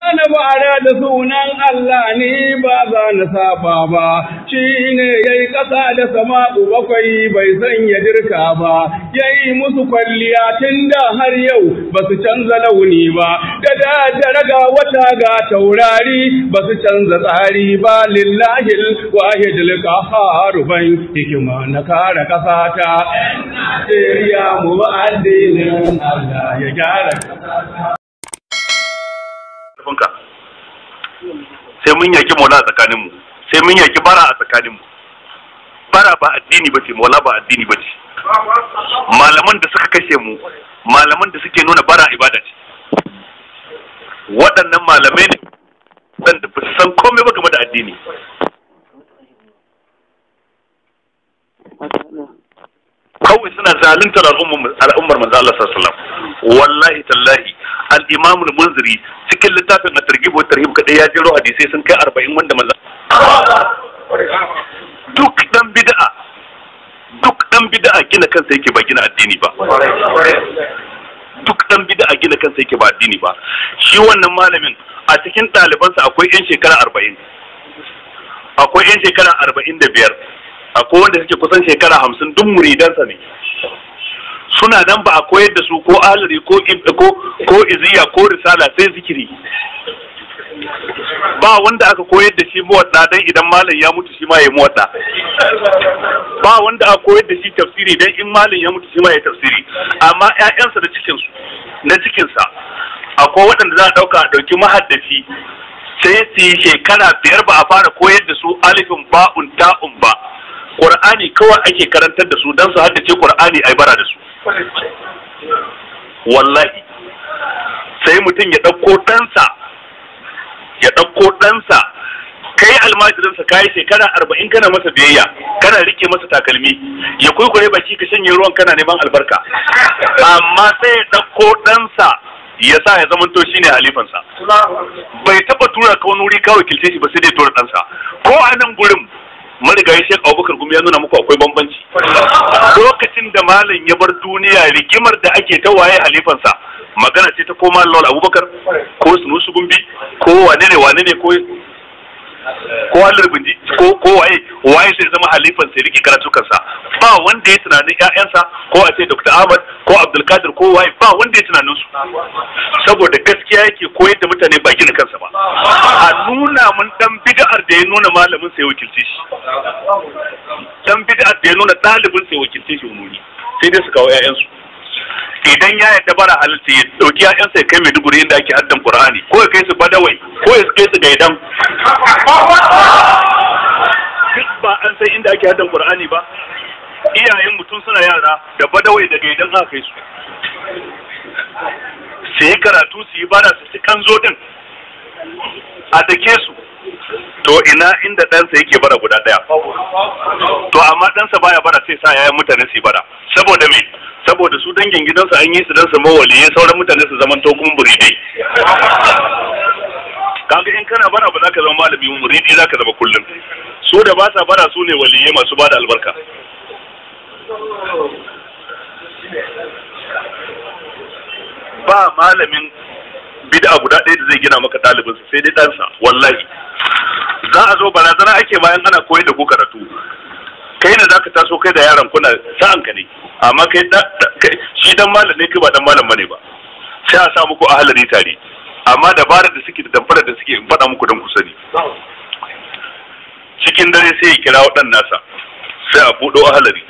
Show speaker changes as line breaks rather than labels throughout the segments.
Na bara da sunan Allah ni ba za na saba ba, shi ne ya yi ƙasa da sama'u bakwai bai sanya dirka ba, ya yi musu kwalliya tun da har yau ba su canza launi ba, da daddare ga wata ga taurari ba su canza tsari ba, lillahi wahidul qahhar ban hikima na kare ƙasa ta. Najeriya mu ba addinin Allah ya gyara ƙasa.
Sai mun yaki mola a tsakaninmu, sai mun yaki bara a tsakaninmu. Bara ba addini bace, mola ba addini bace. Malaman da suka kashe mu, malaman da suke nuna bara ibada ce. Waɗannan malamai ne waɗanda ba su san komai ba game da addini. Kawai suna zaluntar al'ummar manzo Allah sallallahu alaihi wasallam. Wallahi tallahi al-Imam al-Munziri cikin littafin at-Targhib wa tarhib kadai ya jero hadisai sun kai 40 wanda manzo duk dan bid'a, duk dan bid'a gina kansa yake ba gina addini ba. Duk dan bid'a gina kansa yake ba addini ba. Shi wannan malamin a cikin ɗalibansa akwai yan shekara 40, akwai yan shekara 45, akwai wanda suke kusan shekara 50, duk muridansa ne. Suna nan ba a koyar da su ko alari ko ko iziya ko risala, sai zikiri. Ba wanda aka koyar da shi muwadda dan idan malam ya mutu shi ma ya muwadda. Ba wanda aka koyar da shi tafsiri dan in malam ya mutu shi ma ya tafsiri. Amma ƴaƴansa da cikin su na cikin sa akwai waɗanda za a dauka a dauki mahaddaci sai su yi shekara 5 ba a fara koyar da su alifin ba'un ta'un ba. Qur'ani kawai ake karantar da su dan su haddace Qur'ani ai bara da su. Wallahi sai mutum ya ɗauko ɗansa, ya ɗauko ɗansa, kai almajirinsa kayi shekara 40 kana masa biyayya, kana rike masa takalmi, ya kuikure baki ka shanye ruwan kana neman albarka, amma sai ya ɗauko ɗansa ya sa ya zamanto shine halifansa. Bai taɓa tura ka wani wuri ka wakilce shi ba sai dai tura ɗansa. Ko a nan gurin marigayi Sheikh Abubakar Gumi ya nuna muku akwai bambanci. Lokacin da malam ya bar duniya, rigimar da ake ta waye halifansa magana ce ta ko Malam Lawal Abubakar ko Sunusi Gumbi ko wane ne wane ne ko Halil Bindi ko waye waye sai zama halifan sai rike karatukansa. Ba wanda ya tunanin ƴaƴansa ko a ce Dr. Ahmad ko Abdulkadir ko waye, ba wanda ya tunanin su, saboda gaskiya yake koyar da mutane ba gina kansa ba. A nuna mun dan bid'ar da ya nuna malamin sai wakilce shi, dan bid'ar da ya nuna ɗalibin sai wakilce shi wani, sai dai su kawo ƴaƴansu. Idan ya yarda bara halalci ya dauki ƴaƴansa ya kai Maiduguri inda ake haddan Qur'ani, ko ya kai su Badawai, ko ya kai su Gaidan. Duk ba an san inda ake haddan Qur'ani ba. Iyayen mutum suna yara da Badawai da Gaidan aka kai su. Su yi karatu, su yi bara, su ci kanzo din. A dake su. To ina inda ɗansa yake bara guda ɗaya. To amma ɗansa baya bara sai sa yayan mutane su yi bara. Saboda me? Saboda su dangin gidansu an yi su dan su mawaliye, sauran mutane su zaman to kuma muridai. Kaga in kana bara ba za ka zama malami, muridi za ka zama kullum. Su da ba sa bara su ne waliye masu bada albarka. Ba malamin bid'a guda ɗaya da zai gina maka ɗalibinsa sai dai ɗansa. Wallahi za a zo barazana ake bayan ana koyar da ku karatu. Kai ne zaka taso kai da yaron kuna sa'an ka ne, amma kai shi dan malam ne, kai ba dan malam bane ba. Sai a sa muku ahalari tare, amma dabarar da suke da damfarar da suke in faɗa muku don ku sani. Cikin dare sai ya kira waɗan nasa, sai a buɗo ahalari.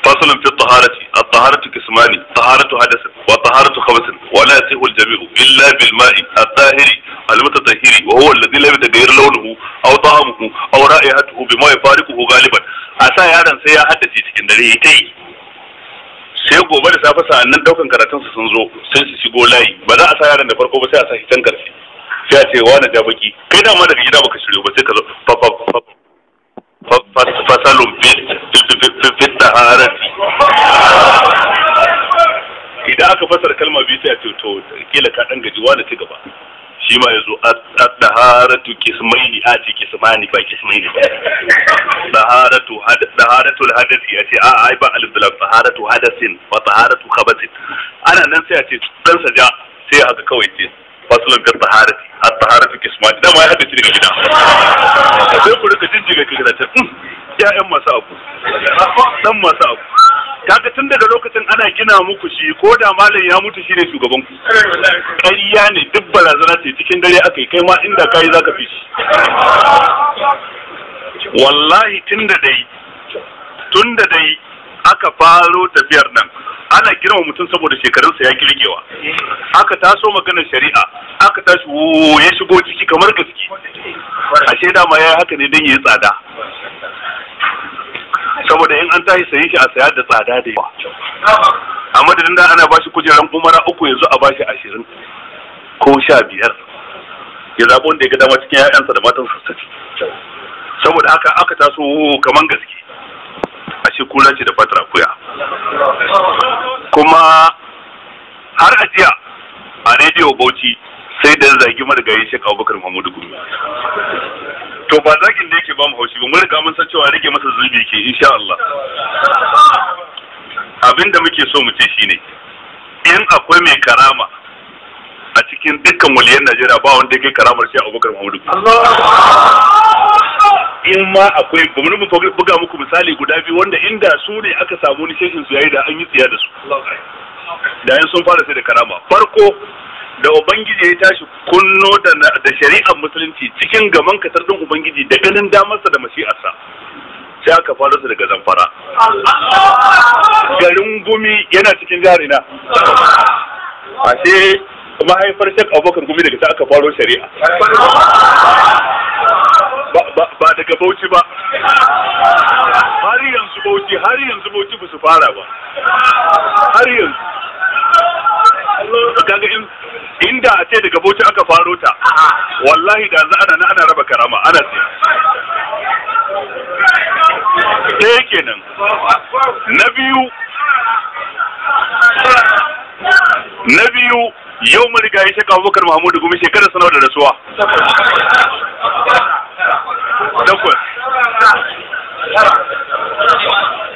Fasalun fi taharati, at-taharatu qismani, taharatu hadasin wa taharatu khabasin, wa la yasihu al-jami'u illa bil ma'i at-tahiri al-mutatahhiri, wa huwa alladhi lam yataghayyar lawnuhu aw ta'amuhu aw ra'ihatuhu bima yufariquhu galiban. A sa yaron sai ya haddace cikin dare ya tai. Sai gobe da safe sa'annan daukan karatun su sun zo sai su shigo layi. Ba za a sa yaron da farko ba sai a sa shi can karshe. Sai a ce wani ja baki, kai dama daga gida baka shiryo ba, sai ka zo fa fa fa fasalun fi taharati. Idan aka fasara kalma biyu sai a ce to kila ka dan gaji, wani ci gaba. Shi ma yazo at-taharatu qismaini, a ce qismani ba qismaini ba. Taharatu taharatul hadathi, a ce a ai ba alif da lam, taharatu hadasin wa taharatu khabasin. Ana nan sai a ce dan sa ja, sai haka kawai ce faslun fi taharati Rahman, dama ya haddace daga gida. Sai ku rika jijjiga kai da ta ƴaƴan masu abu, dan masu abu. Kaga tun daga lokacin ana gina muku shi, ko da malam ya mutu shine shugaban ku. Ƙarya ne, duk barazana ce, cikin dare aka yi, kai ma inda kai zaka fi shi. Wallahi tun da dai aka faro tafiyar nan, ana girma mutum saboda shekarunsa ya kirgewa. Aka taso maganar shari'a, aka tashi ya shigo ciki kamar gaske. Ashe dama ya haka ne don ya yi tsada. Saboda in an tashi sayin shi a saya da tsada da yawa. A madadin da ana bashi kujeran umara 3, yanzu a bashi 20 ko 15. Ya zaɓi wanda ya ga dama cikin 'ya'yansa da matansa su tafi. Saboda haka aka taso kaman gaske. Ashe kula ce da fatar akuya. Kuma har a jiya a rediyo Bauchi sai da zagi marigayi Sheikh Abubakar Mahmudu Gumi. To ba zagin da yake ba mu haushi ba, mun riga mun san cewa rage masa zunubi ke insha Allah. Abinda muke so mu ce shine, in akwai mai karama a cikin dukkan waliyan Najeriya, ba wanda yake karamar Sheikh Abubakar Mahmudu Gumi. In ma akwai, ba mu buga muku misali guda biyu wanda inda su ne aka samu ni shehin su yayi da an yi tsiya da su. Da yan sun fara sai da karama. Farko da Ubangiji ya tashi kunno da shari'ar musulunci cikin gaman katar din Ubangiji da ganin damarsa da mashi'arsa, sai aka fara su daga Zamfara. Garin Gumi yana cikin jihar ina. Ashe mahaifar Sheikh Abubakar Gumi daga ta aka faro shari'a. Ba daga Bauchi ba. Har yanzu Bauchi ba su fara ba. Har yanzu. Kaga inda a ce daga Bauchi aka faro ta, wallahi da yanzu ana raba karama, ana ce. Ɗaya kenan. Na biyu yau marigayi Sheikh Abubakar Mahmudu Gumi shekarar sanar da rasuwa. 8.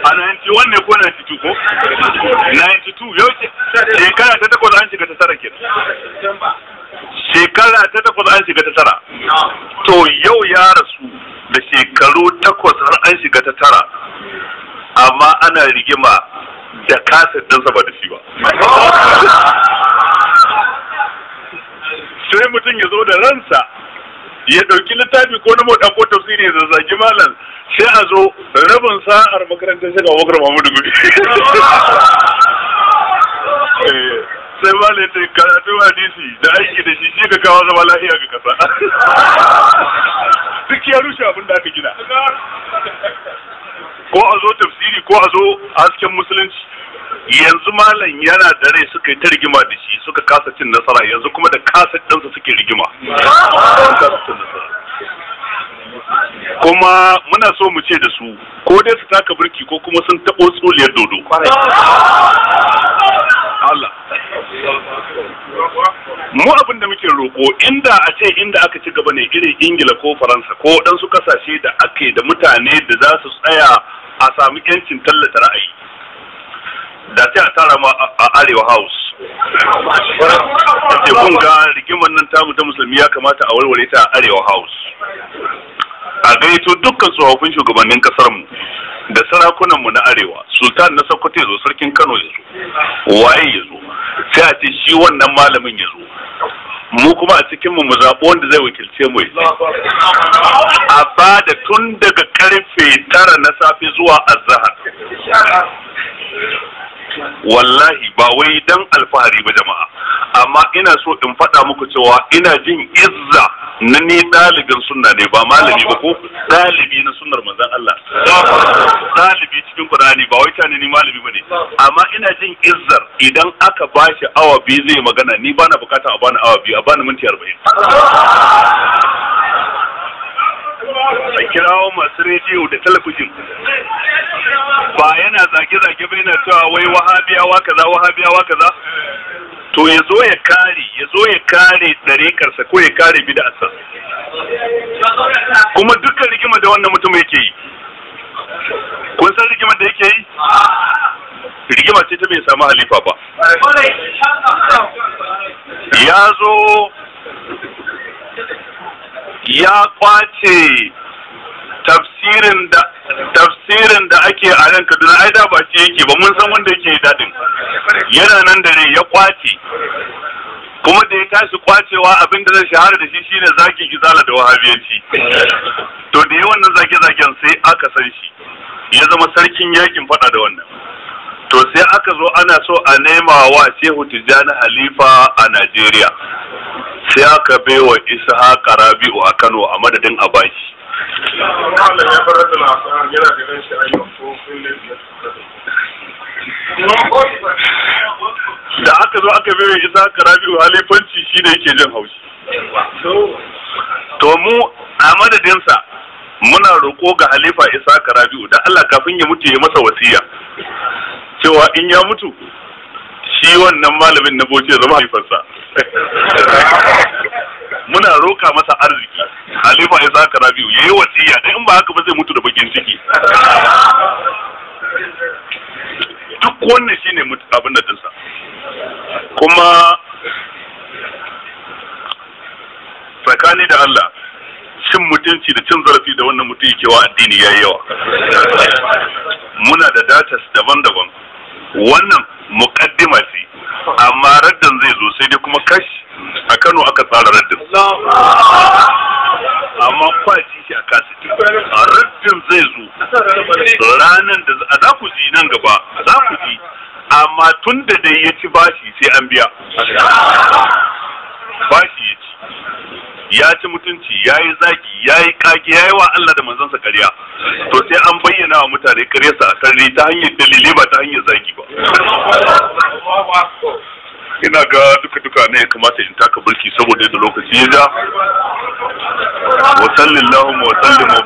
A 91 ne ko 92 ko? 92 yau shekara ta 8 an shiga ta 9 kenan. Shekara ta 8 an shiga ta 9. To yau ya rasu da shekaru 8 har an shiga ta 9. Amma ana rigima da kaset ɗinsa ba da shi ba. Sai mutum ya zo da ransa ya ɗauki littafi ko na moɗa ko tafsiri ya zazzagi malam, sai a zo rabin sa'ar makarantar Sheikh Abubakar Mahmudu Gumi. Sai malam ya ce karatu hadisi da aiki da shi ka kawo zama lafiya ga kasa. Duk ya rushe abin da aka gina. Ko a zo tafsiri ko a zo hasken musulunci. Yanzu malam yana da rai suka yi ta rigima da shi suka kasa cin nasara, yanzu kuma da kasa ɗansa suke rigima. Kuma muna so mu ce da su ko dai su taka birki ko kuma sun taɓo tsoliyar dodo. Allah. Mu abin da muke roƙo, inda a ce inda aka ci gaba ne irin Ingila ko Faransa ko waɗansu ƙasashe da ake da mutane da za su tsaya a sami 'yancin tallata ra'ayi, da sai a tara ma a Arewa House. Ce kun ga rigimar nan tamu ta musulmi ya kamata a warware ta a Arewa House. A gaito dukkan tsofaffin shugabannin kasar mu da sarakunan mu na Arewa, Sultan na Sokoto ya zo, Sarkin Kano ya zo, waye ya zo, sai a ce shi wannan malamin ya zo. Mu kuma a cikin mu zaɓi wanda zai wakilce mu ya a ba da tun daga karfe 9 na safe zuwa azahar. Wallahi ba wai dan alfahari ba jama'a, amma ina so in faɗa muku cewa ina jin izza na ni ɗalibin sunna ne, ba malami ba ko ɗalibi na sunnar manzon Allah, ɗalibi cikin Qur'ani, ba wai tani ni malami bane, amma ina jin izzar idan aka bashi awa 2 zai magana, ni bana bukata a bani awa 2, a bani minti 40. A kirawo masu rediyo da talabijin, ba yana zage-zage ba, yana cewa wai wahabiyawa kaza, wahabiyawa kaza. To ya zo ya kare, ya zo ya kare ɗariƙarsa ko ya kare bid'arsa. Kuma dukkan rigima da wannan mutum yake yi, kun san rigimar da yake yi? Rigima ce ta bai samu halifa ba. Ya zo Ya kwace tafsirin da ake a nan Kaduna, ai da ba shi yake ba, mun san wanda yake dadin yana nan da rai, ya kwace. Kuma da ya tashi kwacewa abin da zai shahara da shi shine zagin izala da wahabiyanci. To da yawan nan zage-zagen sai aka san shi, ya zama sarkin yakin fada da wannan. To sai aka zo ana so a nema wa Shehu Tijjani halifa a Najeriya, sai aka baiwa Ishaq Rabi'u a Kano a madadin Abashi. Da aka zo aka baiwa Ishaq Rabi'u halifanci shine yake jin haushi. To mu a madadinsa muna roƙo ga halifa Ishaq Rabi'u da Allah kafin ya mutu ya masa wasiya cewa in ya mutu shi wannan malamin na Bauchi ya zama halifansa. Muna roka masa arziki halifa Ishaq Rabi'u yayi wasiya, dan in ba haka ba zai mutu da bakin ciki. Duk wannan shine abin da dinsa. Kuma tsakani da Allah, cin mutunci da cin zarafi da wannan mutum yake wa addini yayi yawa. Muna da datas daban-daban. Wannan muqaddima ce, amma raddin zai zo, sai dai kuma kash a Kano aka tsara raddin. Amma kwaji shi a kasiti. Raddin zai zo ranan da za ku ji nan gaba, za ku ji. Amma tun da dai ya ci bashi sai an biya. Bashi ya ci. Ya ci mutunci, ya yi zagi, ya yi kage, ya yi wa Allah da manzansa karya. To sai an bayyana wa mutane karyarsa a sarari ta hanyar dalilai ba ta hanyar zagi ba. Ina ga duka-duka ne ya kamata in taka birki saboda yadda lokaci ya ja. Wa sallallahu wa sallim wa